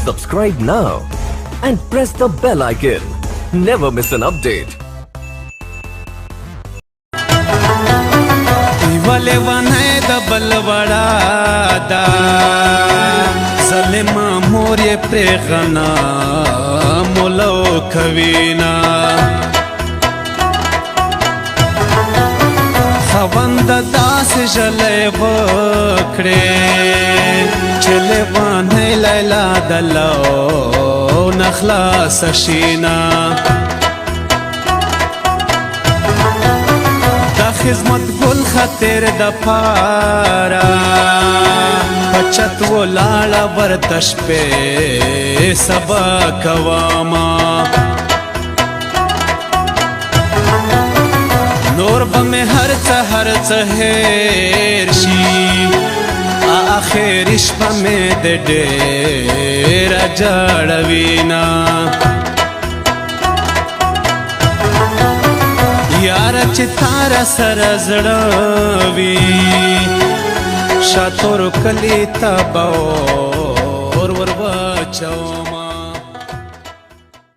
Subscribe now and press the bell icon. Never miss an update. ولې ونه د بل وړا دا ظلم، مور یې پرې غنا مولو کوینا. خوند داس جلې وکړې چې لیوانه لیلا دلو نخلاص شینا. د خدمت ګل خاطر د پارا پچت ولاړه ورته شپې سبا کواما. نور به مې هر څه هر څه هیر شي، اخر شپه مې د ډېر جاړوینا. یار چې تار سره زړه وي، شاتور کلی ته باور ور واچوما.